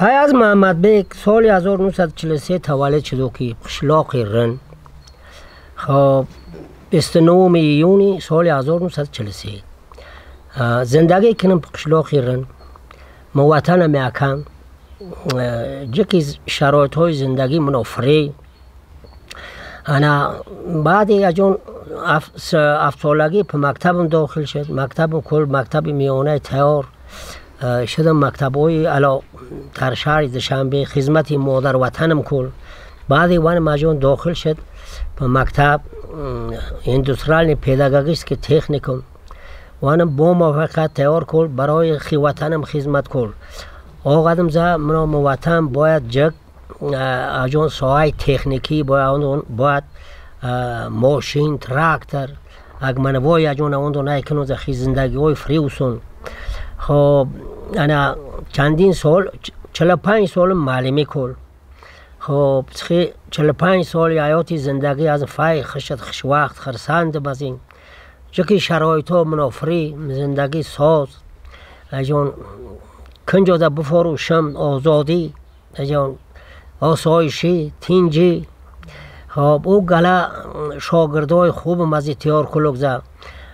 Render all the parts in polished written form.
Ҳай аз Муҳаммадбек соли 1943 таваллуд шуду ки қишлоқи Рин. Хоб 29 июни соли 1943 зиндагӣ кунам қишлоқи Рин. Мо ватанам якам ҷики шароитҳои зиндагӣ мунофирӣ. Ана баъди аз он ҳафтсолагӣ ба мактабам дохил шуд. Мактабам кул мактаби миёнаи тайёр шудам, мактабҳои ало дар шаҳри Душанбе хизмати модарватанам кул. Баъди ванам аз он дохил шуд ба мактаб индустриальный педагогический техникум. Ванам бо муваффақият тайёр кул, барои ватанам хизмат кул. Оғадам за мано ватан бояд ҷак аз он соҳаи техникӣ бояд мошин, трактор, агманавои аз он ондо найкунун за зиндагиҳои фриусон. Хоб ана чандин сол, 45 сол муаллимӣ кул. Хоб 45 соли ҳаёти зиндагӣ аз фай хишад хушвақт хурсандам аз ин. Чунки шароитҳо мунофирӣ, зиндагӣ соз, аз он кунҷода буфорӯшам озодӣ, аз он осоишӣ, тинҷӣ. Хоб ӯ гала шогирдҳои хубам аз тиёр кулук за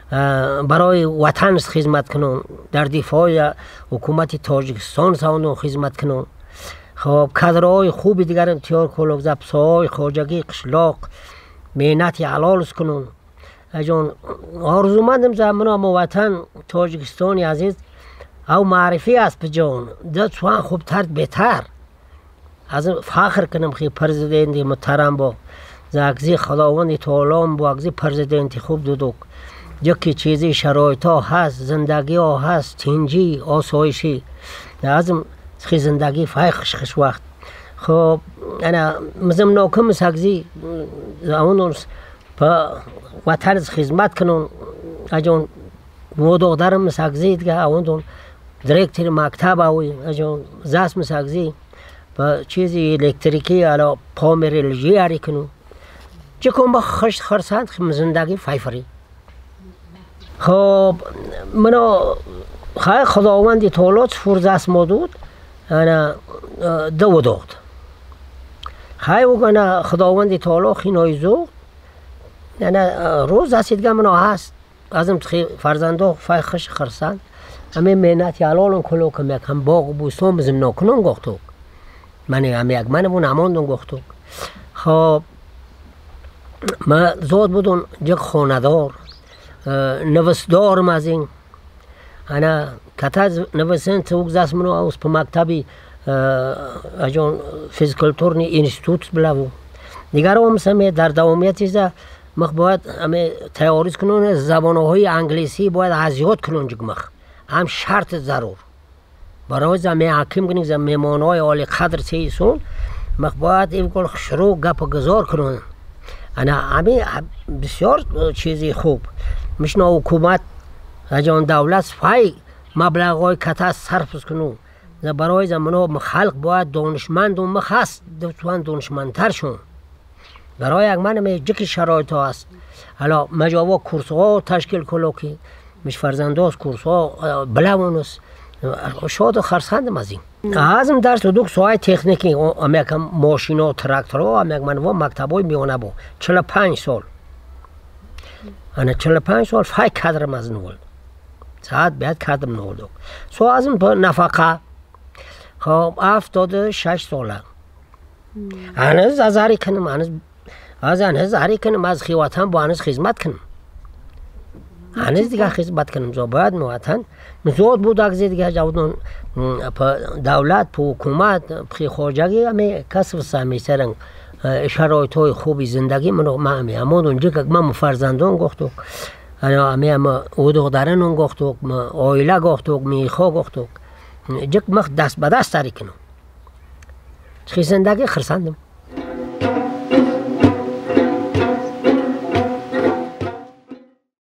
барои ватан хизмат кунун, дар дифои ҳукумати Тоҷикистон савонун хизмат кунун. Хоб кадрҳои хуби дигарам тиёр кулук за соҳаҳои хоҷагии қишлоқ меҳнати ҳалолс кунун. Аз он орзумандам за мано ватан Тоҷикистони азиз ав маърифӣ аст биҷон суан хубтар беҳтар. Аз фахр кунам ки президенти муҳтарам бо акзи Худованди таолом бо акзи президенти хуб дудук. Яке чизи шароитҳо ҳаст, зиндагиҳо ҳаст, тинҷӣ, осоишӣ. Азм зиндагӣ фай хушвақт. Хоб ана мизимнокум сагзи он ба ватан хизмат кунун. Аз он мододарам сагзи дига он директори мактаб авй аз он засм сагзи ба чизи электрикӣ ало померелжи ари кунун. Чикун ба хуш хурсанд зиндагӣ файфарӣ. Хоб мано хай Худованди таоло фурзаст мо дуд ана ду дод. Хай ана Худованди таоло хинои зуғ ана рӯз асидга мано ҳаст. Азм фарзандо фай хуш хурсанд. Ҳаме меҳнати ҳалолон кулокам як ҳам боғу бӯстон бизимнокунон гохтук. Мани ҳам як манавун ҳамондон гохтук. Хоб ма зод будун ҷик хонадор, нависдорам аз ин. Ана ката нависен тук зас мано аус по мактаби ажон физкультурный институт билаву. Дигаром саме дар давомияти за мах бояд аме тайёрӣ кунун забонҳои англисӣ бояд аз ёд кунун ҷигмах. Ҳам шарт зарур. Барои за ҳаким кунин за меҳмонҳои олиқадр сеисун мах бояд ивгол хушрӯ гапу гузор кунун. Ана ҳами бисёр чизи хуб. Мишно ҳукумат аҷон давлат фай маблағҳои ката сарф кунун. Барои за мано халқ бояд донишманду мах ҳаст, дутуан донишмандтар шун. Барои як ман ҷики шароитҳо аст. Ҳало маҷово курсҳо ташкил куло ки миш фарзандоз курсҳо билавонус. Шоду хурсандам аз ин. Азм дарс дудук соҳаи техникӣ амякам мошино, тракторҳо амяк манво мактабҳои миёна бо 45 сол. Ана 45 сол фай кадрам аз нуволд. Саат баъд кадрам нуволдок. Со азм нафақа. Хоб 76 сола. Ҳанӯз азари кунам, ҳанӯз аз ҳанӯз ари кунам, аз ватан бо ҳанӯз хизмат кунам. Ҳанӯз дига хизмат кунам. Зо бояд ватан зод буд акзи дига ҷавдон давлат, по ҳукумат, пи хоҷагӣ аме касб самисаран шароитҳои хуби зиндагӣ мано ма аме ҳамон ҷика ма фарзандон гохтук. Ана аме ама удуғдаранон гохтук, оила гохтук, михо гохтук. Ҷик мах даст ба даст ари кунам. Чи зиндагӣ хурсандам.